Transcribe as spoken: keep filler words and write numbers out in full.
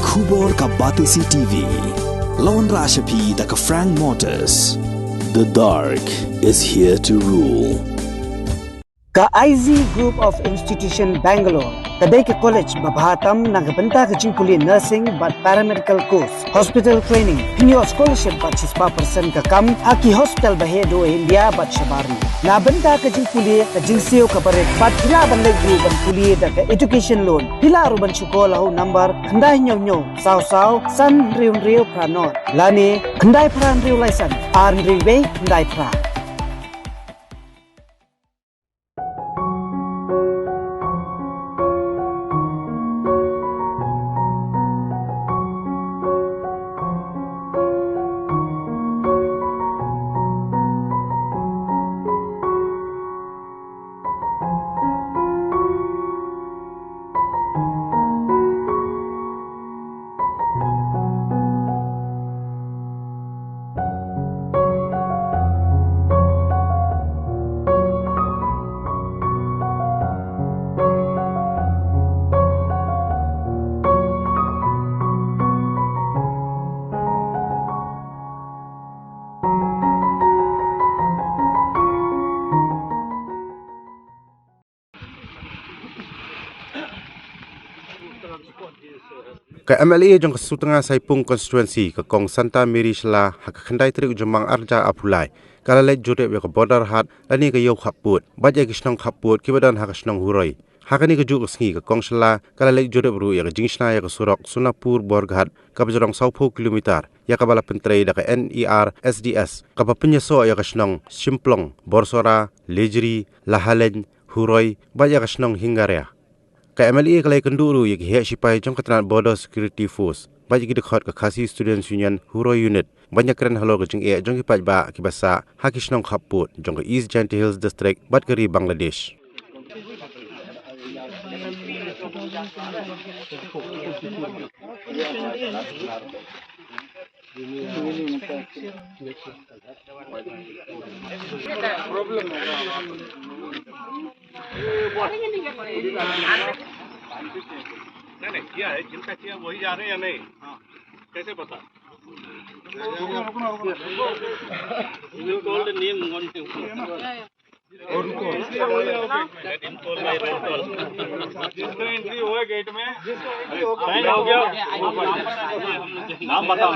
Khubor ka Batesi T V. La wanrah sha phi da ka Frank Motors. The dark is here to rule. Ka I Z Group of Institution Bangalore ka dei ka college ba bha tam na ka bynta ka jingpule nursing bad paramedical course, hospital training, pynïoh scholarship bad shispah percent ka kam ha ki hospital ba heh duh ha India bad shabar ri. Na bynta ka jingpule ka jingsiew kaba rit bad phi lah ban leit ruh ban pule da ka education loan. Phi lah ruh ban shu call ha u number khyndai hynñiew hynñiew saw saw san hynriew hynriew phra nod lane khyndai phra hynriew lai san ar hynriew wei khyndai phra. Ka M L A jong ka Sutnga Saipung Constituency, ka Kong Santa Mary Shylla, ha ka khyndai tarik u Jymmang arhajar arphew lai, ka la leit jurip ïa ka border haat lane ka ïew khappud bad ïa ki shnong khappud kiba don ha ka shnong Huroi. Ha kane kajuh ka sngi ka Kong Shylla ka la leit jurip ruh ïa ka jingshna ïa ka surok Sonapur Borghat kaba jrong sawphew kilometer, ïa kaba la pyntrei da ka N E R S D S, kaba pynïasoh ïa ka shnong Shymplong, Borsora, Lejri, Lahaleiñ, Huroi bad ïa ka shnong Hingaria. Ka M L A ka la ïakynduh ruh ïa ki heh shipai jong ka tnat Border Security Force bad ïa ki dkhot ka Khasi Students Union Huroi Unit ban ïakren halor ka jingeh jong ki paidbah kiba sah ha ki shnong khappud jong ka East Jaintia Hills District bad ka ri Bangladesh. नहीं, नहीं, किया है, जिनका किया वही जा रहे हैं या नहीं? कैसे पता? You told the name one name. जिसका एंट्री हुआ गेट में, साइन हो गया। नाम बताओ।